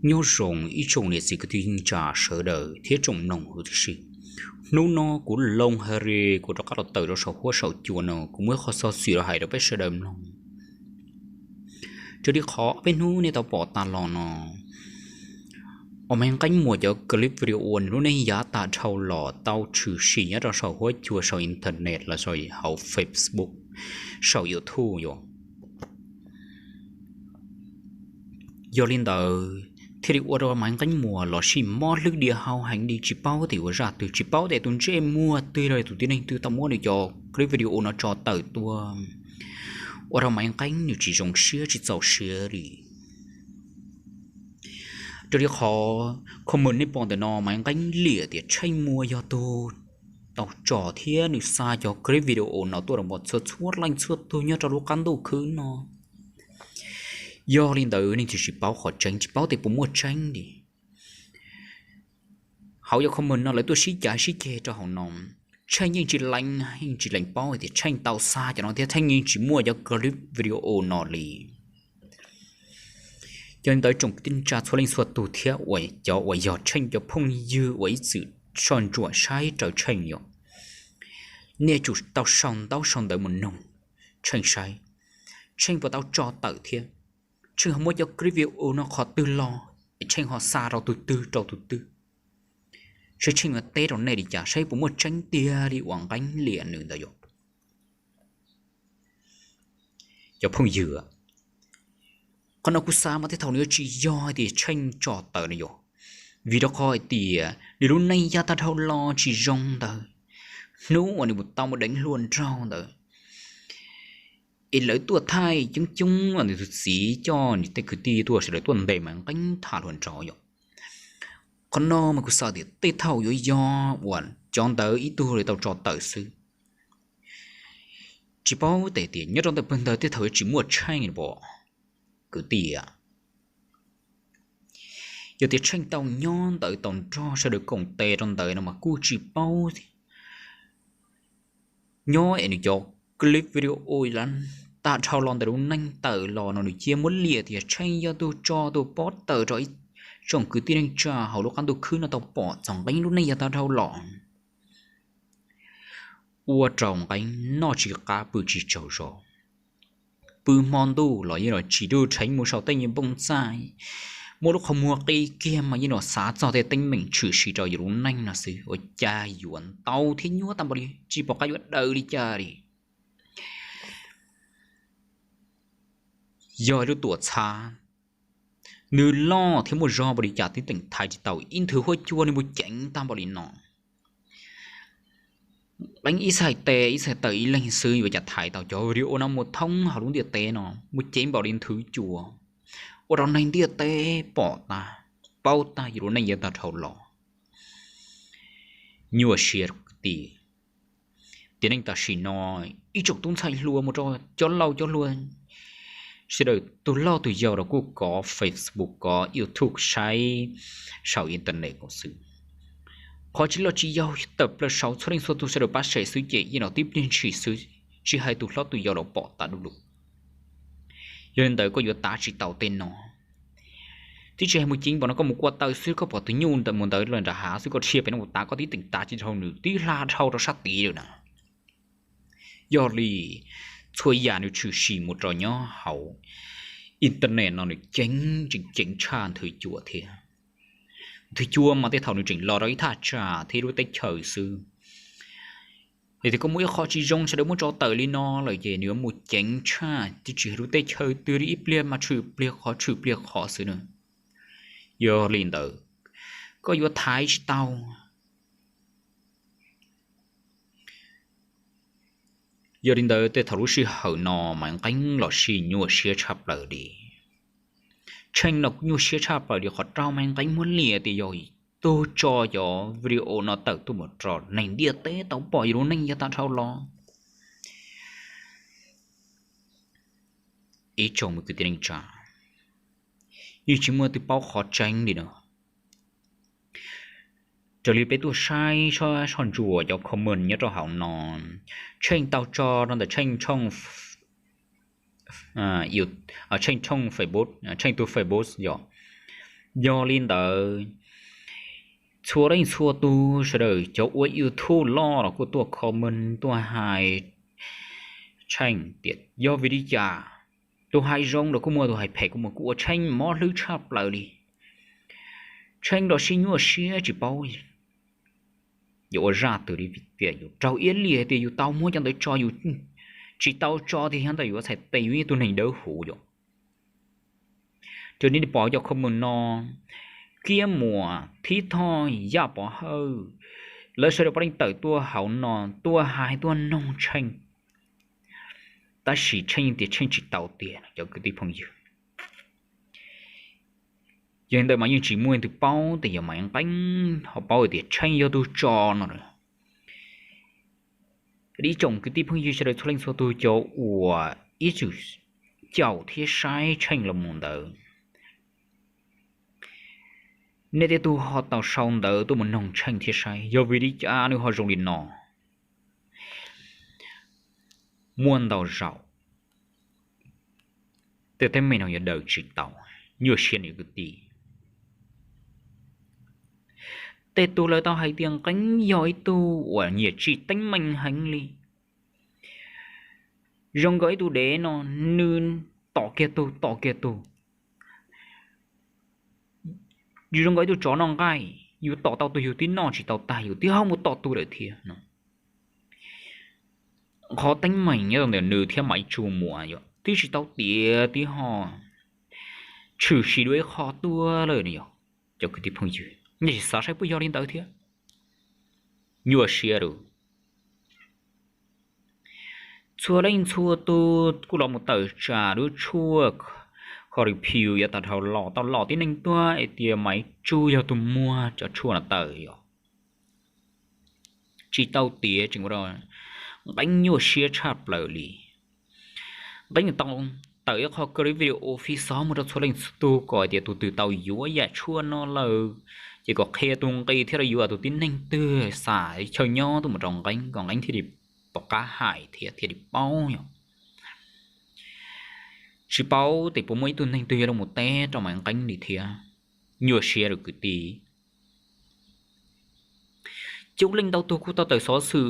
Nyob zoo ib tsoom niam txiv kwv tij neej tsa sawv daws thiab tsoom mloog huv tib si. Hnub no kuv Looj Harry kuv rov qab los tawm rau saum huab saum cua no, kuv muaj ib qho xov xwm los hais rau peb sawv daws mloog. Raws li qhov peb hnub nej tau pom tas los no, uas Maiv Nqeeb Muas cov clip video nws lub neej yav tag dhau los tau tshwm sim nyob rau saum huab cua, saum internet los hauv Facebook, saum YouTube yom. Yog li ntawd thiaj li ua rau Maiv Nqeeb Muas los sis mob hlwb diam hau heev li, tsis paub tias yuav zaj twg, tsis paub tias tus ntsej muag twg los tus tib neeg twg tau muab nws cov clip video no tso tawm tuaj, ua rau Maiv Nqeeb nws tsis zoo siab tsis txaus siab li. Raws li qhov comment nej pom ntawm no, Maiv Nqeeb liam tias Tsheej Muas yog tus tau tso thiab nws xa cov clip video no tuaj rau pom txhua txhua leej txhua tug nyob rau lub qab ntuj khwb no. Yog li ntawd nej thiaj tsis paub qhov tseeb, tsis paub tias puas muaj tseeb li. Hauv cov comment no lawv tuaj sib cav sib ceg rau hauv no, Tsheej yeej tsis lees, yeej tsis lees paub hais tias Tsheej tau xa cov no thiab Tsheej yeej tsis muaj cov clip video no li. Yog li ntawd tsoom kwv tij neej tsa txhua leej txhua tug thiab uas cov uas yog Tsheej cov phooj ywg uas ib txwm soj ntsuam saib raws Tsheej yom, nej tsum tau sau ntaub sau ntawv mus noog Tsheej saib, Tsheej puas tau tso tawm thiab Tsheej ho muab cov clip video no qhov twg los, es Tsheej ho xa rau tus twg rau tus twg, saib Tsheej yuav teb rau nej li cas, saib puas muaj tseeb tiag li uas Nqeeb liam nws ntawd yom. Cov phooj ywg, qhov no kuv xav mas tej thaum nws yuav tsis yog hais tias Tsheej tso tawm no yom, vim rau qhov hais tias nws lub neej yav tag dhau los tsis zoo ntawd, hnub uas nws mus tau mus deev hluas nraug ntawd, es lawv tuaj thaij coob coob, nws tus txiv coj nws tej kwv tij tuaj, sawv daws tuaj ntes Maiv Nqeeb tham hluas nraug yom. Qhov no mas kuv xav tias tej thaum yuav yog uas cov ntawd ib tug li tau tso tawm xwb. Tsis paub tias nyob rau ntawm pawg ntawd tej thaum yuav tsis muaj Tsheej pom kwv tij. Yog tias Tsheej tau nyob ntawd tau nrog sawv daws koom tes rau ntawd no mas kuj tsis paub. Nyob es nws cov clip video tag dhau los ntawm lub neej tawm los no nws cia muab liam tias Tsheej yog tus tso tus pob tawm rau ib tsoom kwv tij neej tsa hauv lub qab ntuj khwb no tau pom txog Nqeeb lub neej yav tag dhau los, ua rau Nqeeb noj tsis qab pw tsis tsaug zog. Pw hmo ntuj los yeej los tsis ruj rheev mus saum tej nyuag npoo txaij, muab lub qhov muag qi kiag mas yeej los xav txog tej teeb meem tshwm sim rau yus lub neej no xwb, ua cas yuav ntau thiab nyuaj tag npaum li, tsis pom qab yuav daws li cas li. Yog ib lub tuam txhab, nws loj thiab muaj zog npaum li cas tib teem thaiv tsis tau, ib nthwv huab cua nws mus ceev tag npaum li no. Leej ib txhais tes ib txhais taw ib leeg xwb yuav cas thaiv tau cov video no mus thoob hauv lub ntiaj teb no, mus ceev npaum li nthwv cua, ua rau neeg ntiaj teb pom tag, paub tag yus lub neej yav tag dhau los. Nyuaj siab kwv tij. Tiam neej tam sim no ib tsoom tub ntxhais hluas mus rau cov laus cov hluas, sawv daws tus loj tus yau los kuj kov Facebook kov YouTube saib saum internet xwb. Qhov tsis loj tsis yau tawm plaws saud txhua leej txhua tus sawv daws pab saib xwb ces yeej los tib pliag ntshis xwb, tsis hais tus hlob tus yau los pom tas du lug. Yog li ntawd koj yuav tav tsis tau tej no. Twb tsis hais mus ceev npaum no, koj mus kua taw xwb koj pom tus nyuj ntawd mus ntawd los nram hav xwb koj dhia pem no mus tav koj tib teem tav tsis dhau nws, tib hla dhau rau sab tid lawm na. Yog li txhua yam nws tshwm sim mus rau nyob hauv internet no nws ceev, tseem ceev tshaj nthwv cua thiab. Nthwv cua mas tej thaum nws tseem los rau ib thaj tsam thiab lub teb chaws xwb. Yog tias koj muaj ib qho tsis zoo sawv daws muab tso tawm li no lawm ces nws yuav mus ceev tshaj, twb tsis hais lub teb chaws twg li, ib pliag mas tshwm pliag qhov tshwm pliag qhov xwb na. Yog li ntawd koj yuav thaiv tsis tau. Yog li ntawd tej thaum lub sij hawm no Maiv Nqeeb los sis nyuaj siab tshaj plaws li. Tsheej los kuj nyuaj siab tshaj plaws li qhov raug Maiv Nqeeb muab liam tias yog tus tso cov video no tawm tuaj mus rau neeg ntiaj teb tau pom yus lub neej yav tag dhau los. Ib tsoom me kwv tij neej tsa, yeej tsis muaj leej twg paub qhov tseeb li no. Raws li peb tuaj saib soj ntsuam cov comment nyob rau hauv no, Tsheej tau tso rau ntawm Tsheej tshooj, Tsheej tshooj Facebook, Tsheej tus Facebook yog Yog li ntawd, txhua leej txhua tus sawv daws cov ua YouTube loj los kuj tuaj comment tuaj hais Tsheej tias yog vim li cas, tus hais zoo los kuj muaj, tus hais phem kuj muaj, kuj ua Tsheej mob hlwb tshaj plaws li. Tsheej los sib nyuaj siab tsis paub yuav ua zaj twg li, vim tias yus raug iab liam tias yus tau muab cov ntawd tso, yus tsis tau tso tiag, yog ntawm yuav txhais tes yus ib tug neeg dawb huv yom. Ces nej pom cov comment no, Kiab Muas, Thib Thoj, Yaj Pov Hawj, lawv sawv daws puav leej tawm tuaj hauv no tuaj hais tuaj noog Tsheej, tab sis Tsheej tias Tsheej tsis tau tiag cov kwv tij phooj ywg. Yog li ntawd mas yeej tsis muaj leej twg paub tias yog Maiv Nqeeb ho paub tias Tsheej yog tus tso no. Ib tsoom kwv tij phooj ywg sawv daws txhua leej txhua tus cov uas ib txwm caum thiab saib Tsheej los mus ntawd, nej tej tug ho tau sau ntawv tuaj mus noog Tsheej thiab saib yog vim li cas nws ho zoo li no. Muaj ntau zaus tej teeb meem no yog daws tsis tau, nyuaj siab nws kwv tij. Tej tug lawv tau hais tias Nqeeb yog ib tug uas nyiam tsim teeb meem heev li. Zoo nkaus ib tug dev no, nws tom kiag tug tom kiag tug. Yus zoo nkaus ib tug tsov noj nqaij, yus tom tau tug yus twb noj tsis tau tag yus twb ho mus tom tug lawm thiab no. Qhov teeb meem nyob rau ntawm nws thiab Maiv Tsu Muas yog twb tsis tau tiav twb ho tshwm sim dua ib qho tuaj lawm no yog. Cov kwv tij phooj ywg, nej sim xav saib puas yog li ntawd thiab. Nyuaj siab lawm. Txhua leej txhua tus kuj los mus tawm tsam lub tshuaj kho review yav tag dhau los tau los tib neeg tuaj hais tias Maiv Tsu yog tus muag cov tshuaj no tawm yom. Tsis tau tiav tseem ua rau Nqeeb nyuaj siab tshaj plaws li. Nqeeb tau tawm ib qho clip video fij xob mus rau txhua leej txhua tus kom hais tias tus twg tau yuav yam tshuaj no lawm ces kom qhia tus nqi thiab rau yus tus tib neeg twg xam chaw nyob tuaj mus rau Nqeeb kom Nqeeb thiaj li pom qab hais thiab thiaj li paub yom. Tsis paub tias puas muaj ib tug neeg twg yuav los mus teb rau Maiv Nqeeb li thiab. Nyuaj siab lawm kwv tij. Coob leej ntau tug kuj tau tawm xov xwm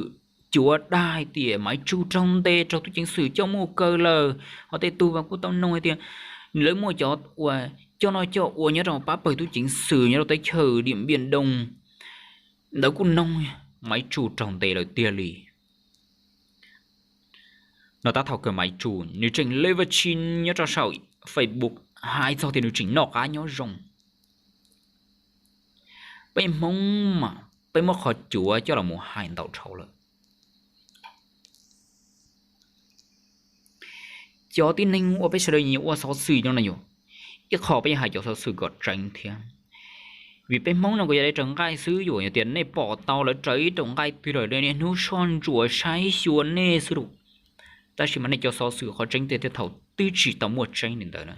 cuav dag hais tias Maiv Tsu raug ntes raug tub ceev xwm coj mus kaw lawm. Ho tej tug mas kuj tau noog hais tias lawv muaj cov uas coj noj coj ua nyob rau pab pawg tub ceev xwm nyob rau teb chaws Diam Npiam Doo ntawd kuj noog Maiv Tsu raug ntes lawm tiag li. No tab thaum kawg Maiv Tsu nws tseem live stream nyob rau saum Facebook hais txog tias nws tseem noj qab nyob zoo. Peb Hmoob mas peb muab qhov cuav coj los mus hais ntau dhau lawm. Cov tib neeg uas peb sawv daws nyiam ua xov xwm no na yom, ib qho peb yuav hais cov xov xwm kom tseeb thiab. Vim peb Hmoob no kuj yog raws nqaij xwb yom, yog tias nej pom tau lawv raws ib raws nqaij twg lawm nej niaj hnub soj ntsuam saib xyuas nej xwb lauj. Tab sis mas nej cov xov xwm qhov tseeb tiag thiab thaum twg tsis tau muaj tseeb li ntawd na.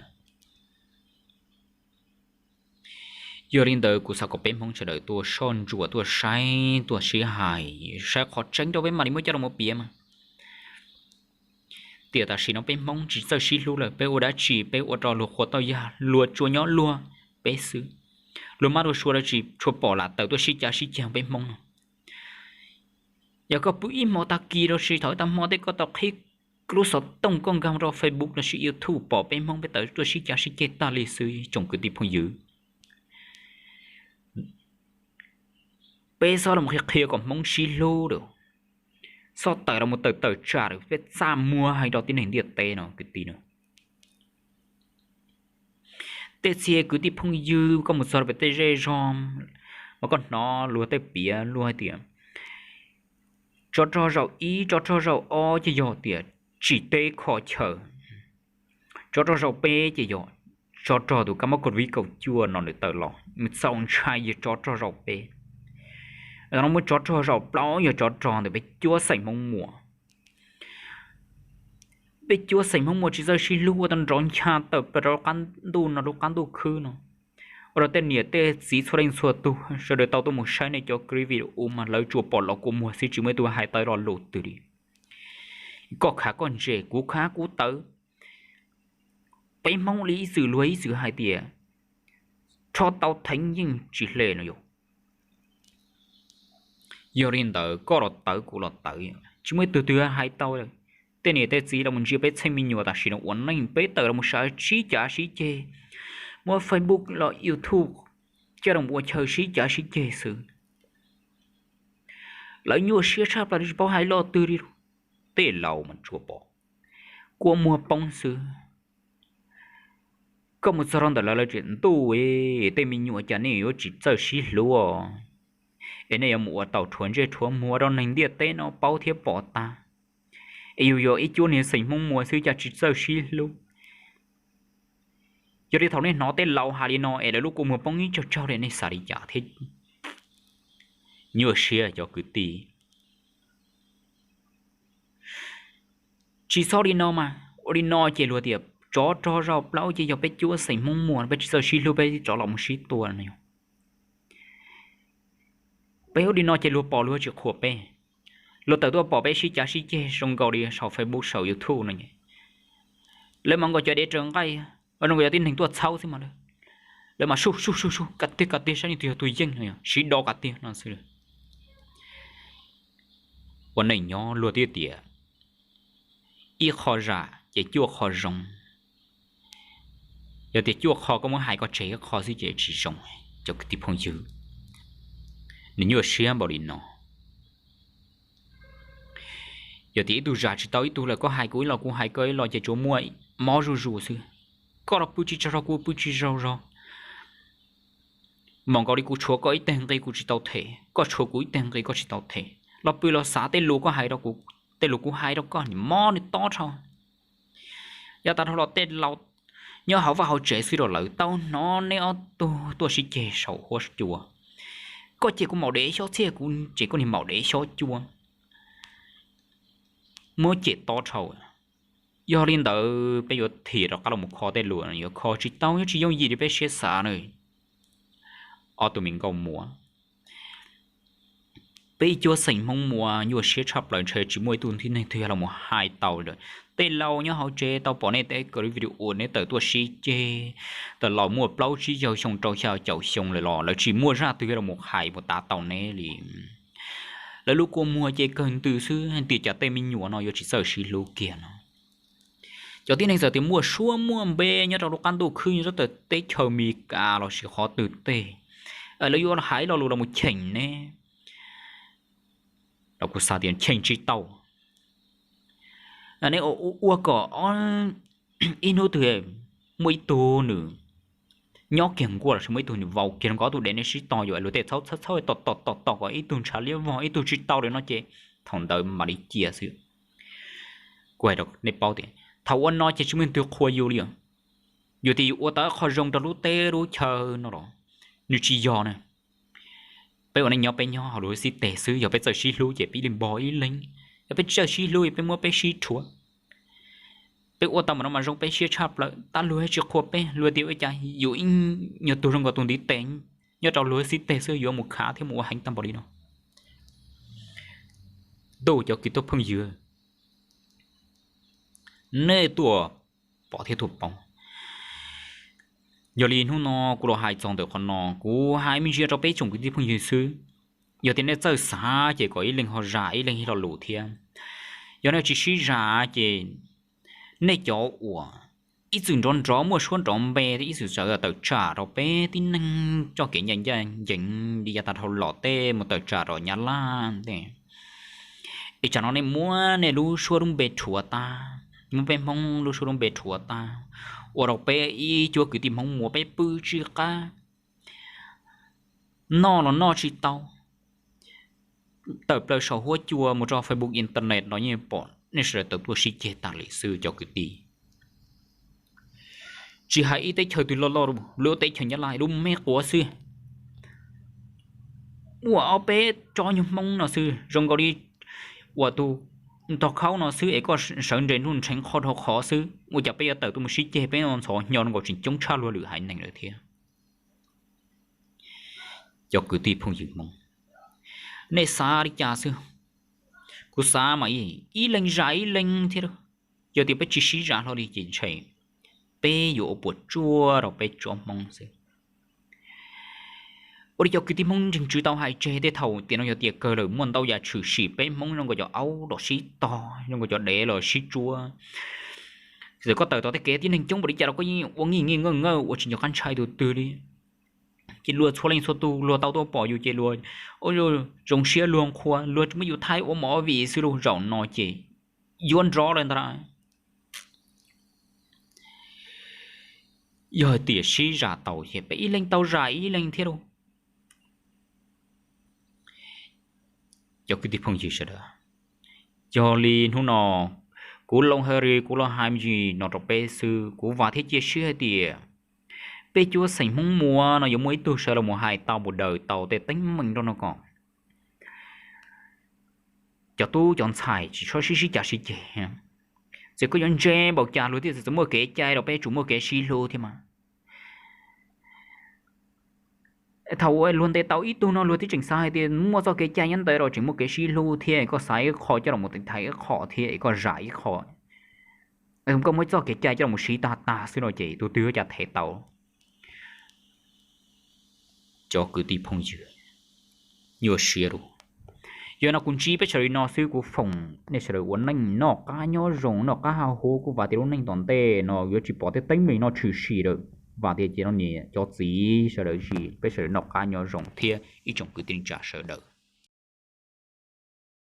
Yog li ntawd kuv xav kom peb Hmoob sawv daws tuaj soj ntsuam tuaj saib tuaj sib hais saib qhov tseeb rau peb mam li muab coj los piav mas. Tiam tam sim no peb Hmoob tsis txawj sib hlub lawm, peb ua dab tsi peb ua rau luag qhuas tau yag, luag tsuas nyob luag peb xwb. Luag mab luag suav dab tsi tsuas pom lam tawm tuaj sib cav sib ceg peb Hmoob no. Yog koj pw ib hmo tag kis los sis thaum ib tag hmo tej koj tau qhib lub xov tooj koj nkag rau Facebook los sis YouTube pom peb Hmoob peb tawm tuaj sib cav sib ceg tag li xwb tsoom kwv tij phooj ywg. Peb xob los qhia qhia kom Hmoob sib hlub lawm, xob tawm los tawm tawm tsam lawm peb txaj muag hais rau tib neeg ntiaj teb no kwv tij no. Tej txhia kwv tij phooj ywg koj mus txog rau pem tej zej zog mas koj hnov luag tej piav luag hais tias tsov rog zaum ib tsov rog zaum ob ces yog tias tsim teb kho chaw, tsov rog zaum peb ces yog tsov rog tus kab mob COVID kaum cuaj no nws tawm los, nws txaus ntshai yog tsov rog zaum peb. Tam no muaj tsov rog zaum plaub yog tsov rog ntawm peb cuab xeem Hmoob Muas. Peb cuab xeem Hmoob Muas tsis txawj sib hlub ua tau nrov ncha tawm plaws rau lub qab ntuj no lub qab ntuj khwb no, ua rau tej niam tej txiv txhua leej txhua tus sawv daws tau tuaj mus saib nej cov clip video mas lawv tsuas pom los kua muag xwb tsis muaj ib tug hais tawv lo lus twg li. Koj khav koj ntse kuv khav kuv tawv. Peb Hmoob li ib txwm luag ib txwm hais tias rho tau theev yeej tsis hle no yom. Yog li ntawd koj los tawv kuv los tawv, tsis muaj ib tug twg hais tau. Tej niam tej txiv los mus ntsia peb txheej me nyuam tam sim no ua neej, peb tawm los mus sib cav sib ceg, muab Facebook los YouTube coj los ua chaw sib cav sib ceg xwb. Lawv nyuaj siab tshaj plaws tsis paub hais lo twg li. Tej laus mas tsuas pom kua muag poob xwb. Koj mus txog rau ntawm lawv, lawv tseem ntuj, tej me nyuam cas nej yuav tsis txawj sib hlub, es nej yuav mus ua tau rhuav ntsej rhuav muag rau neeg ntiaj teb no paub thiab pom tag. Es yus yog ib cuab niag xeem Hmoob Muas xwb cas tsis txawj sib hlub. Yog li thaum nej hnov tej laus hais li no es lawv lub kua muag poob ib tsaug tsaug li, nej xav li cas thiab? Nyuaj siab cov kwv tij. Tsis txhob li no mas, ua li no ces luag tias tsov rog zaum plaub, ces yog peb cuab xeem Hmoob Muas peb tsis txawj sib hlub peb rov los mus sib tua no. Peb ua li no ces luag pom luag tsis qhuas peb. Luag tawm tuaj pom peb sib cav sib ceg zoo nkaus li saum Facebook saum YouTube no, lawv mas nkaus cov dev raws nqaij, zoo nkaus cov tib neeg tuaj txhaub xwb mas. Lawv mas sub sub sub sub, ka tiag ka tiag, saib leej twg yog tus yeej no, sib do ka tiag no xwb. Ua neej nyob luag twb tias ib qho zam ces cuaj qho zoo. Yog tias cuaj qho koj muab hais koj tseg ib qho xwb ces tsis zoo. Cov kwv tij phooj ywg, nws nyuaj siab npaum li no. Yog tias ib tug zam tsis tau ib tug lawm, koj hais kuv ib los kuv hais koj ib los ces tsuas muaj mob zuj zus xwb. Koj los pw tsis tsaug zog, kuv pw tsis tsaug zog. Mas nkaus li kuv tshuav koj ib teg nqi kuv tsis tau them, koj tshuav kuv ib teg nqi koj tsis tau them. Los pw los xav tej lus koj hais rau kuv, tej lus kuv hais rau koj, nws mob nws tob dhau. Yav tas dhau los tej laus nyob hauv vaj hauv tsev xwb los lawv tau hnov neb ob tug tuaj sib ceg saum huab cua. Koj ces kuv maum dev xyob txhiaj, kuv ces koj niag maum dev xyob cua. Muab cem tob dhau. Yog li ntawd peb yuav thim rov qab los mus kho tej lus, yuav kho tsis tau, yuav tsis yooj yim li peb siab xav na. Ob tug me nkauj muam, peb ib cuab xeem Hmoob Muas nyuaj siab tshaj plaws, ntshe tsis muaj ib tug tib neeg twg los mus hais tau lawm. Tej laus nyob hauv tsev tau pom nej tej clip video uas nej tawm tuaj sib ceg, tawm los muaj plaub tsib caug xyoo rau xya caum xyoo lawm los lawv tsis muaj zaj twg los mus hais mus tav tau neb li. Lawv lub kua muag ces kawg ntws xwb, tias cas tej me nyuam no yuav tsis txawj sib hlub kiag no. Cov tib neeg txawm tias muaj suab muaj npe nyob rau lub qab ntuj khwb nyob rau teb chaws Amelikas los sis qhov twg tej, lawv yuav hais lo lus los mus cheem neb, los kuv xav tias cheem tsis tau. Neb ua kom ib hnub twg muaj ib tug nws nyob kiag nkuaj los sis muaj ib tug nws vau kiag zoo nkaus ob tug dev nej sib tos yuav luag tej txhawb txhawb txhawb tos tos kom ib tug ntshav liab vog ib tug tsis tau li no ces thaum ntawd mam li cia xwb. Kuv hais rau nej paub tias thaum ua no ces tsis muaj leej twg qhuas yus li os. Yus tias yus ua tau qhov zoo rau lub teb lub chaw no los nws tsis yog na. Peb ua neej nyob peb nyob hauv lub xib teg xwb, yog peb txawj sib hlub ces peb li npog ib leeg, yog peb tsis txawj sib hlub peb muab peb sib rhuav. Peb ua tau mas no mas zoo peb siab tshaj plaws, tab luag tsis qhuas peb, luag tias ua cas yus ib nyuag tug zoo nkaus tus ntiv tes nyob rau luag xib teg xwb yuav mus khav thiab mus ua heev tag npaum li no. Ntuj, cov kwv tij phooj ywg, nej tuaj pom thiab tuaj paub. Yog li hnub no kuv los hais txog ntawm qhov no, kuv hais me ntsis rau peb tsoom kwv tij phooj ywg xwb. Yog tias nej txawj xav ces kom ib leeg ho zam ib leeg ib lo lus thiab. Yog nej tsis sib zam ces nej cov uas ib txwm nrov nrov muaj suab nrov npe, ib txwm tawm tsam rau peb tib neeg txoj kev ncaj ncaj ncees li yav tas dhau los tej mus tawm tsam rau Nyab Laj tej, es tsam no nej muab nej lub suab lub npe rhuav tag, muab peb Hmoob lub suab lub npe rhuav tag, ua rau peb ib cuab kwv tij Hmoob Muas peb pw tsis qab, noj los noj tsis tau, tawm plaws saum huab cua mus rau Facebook internet los yeej pom nej sawv daws tawm tuaj sib ceg tag li xwb cov kwv tij. Tsis hais ib teb chaws twg loj loj, lub teb chaws Nyab Laj lub me quav xwb, muaj ob peb tsob nyuag Hmoob no xwb zoo nkaus li uas tus ntog khaub no xwb es koj sawv nres nruj nrheev qhov dhau qhov xwb, ua cas peb yuav tawm tuaj mus sib ceg, peb ntxhov hnyo zoo nkaus tseem coob tshaj luag lwm haiv neeg lawm thiab. Cov kwv tij phooj ywg Hmoob, nej xav li cas xwb? Kuv xav mas ib leeg zam ib leeg thiab. Yog tias peb tsis sib zam hlo li ces ntshe peb yuav ua puas tsuaj rau peb tsob Hmoob xwb. Ua li cov kwv tij Hmoob ntseeg tswv tau hais tseg, tej thaum tiam no yog tiam kawg lawm, muaj ntau yam tshwm sim, peb Hmoob zoo nkaus cov aub los sib tog, zoo nkaus cov dev los sib tsuab. Txawm koj tawm tom tej kev tib neeg coob npaum li cas los koj yeej ua nij nij ngawj ngawj ua tsis nco qab ntshai tus twg li. Ces luag txhua leej txhua tus luag tau tuaj pom yus ces luag zoo siab luag nqhuas, luag tsis muab yus thaij ua mov vim xwb lauj. Zaum no ces yuav nrov lawm ntag lauj. Yog hais tias sib zam tau ces peb ib leeg tau zam ib leeg thiab lauj. Cov kwv tij phooj ywg sawv daws, yog li hnub no kuv Looj Hawj Ris kuv los hais me ntsis no rau peb xwb, kuv vam thiab cia siab hais tias peb cuab xeem Hmoob Muas no yuav muaj ib tug sawv los mus hais tau mus daws tau tej teeb meem nrog no kom cov tub cov ntxhais tsis txhob sib sib cav sib ceg. Txawm koj yuav ntse npaum cas luag thiaj txawm muaj kev cai los peb yuav tsum muaj kev sib hlub thiab mas. Thaum luag ntes tau ib tug no luag twb tseem xav hais tias muaj txoj kev cai nyob ntawd los tseem muaj kev sib hlub thiab, koj xaiv ib qho coj los mus tiv thaiv ib qho thiab, koj zam ib qho, koj muaj ib txoj kev cai coj los siv tag tag xwb no ces tus twg yuav cas them tau. Cov kwv tij phooj ywg, nyuaj siab lauj. Yog no kuv ntsib peb sawv daws li no xwb, kuv foom nej sawv daws ua neej noj qab nyob zoo, noj qab haus huv, kuv vam tias lub neej tom ntej no yuav tsis pom tej teeb meem no tshwm sim lawm. Vam tias ces no niam cov txiv sawv daws sim peb sawv daws noj qab nyob zoo thiab ib tsoom kwv tij neej tsa sawv daws.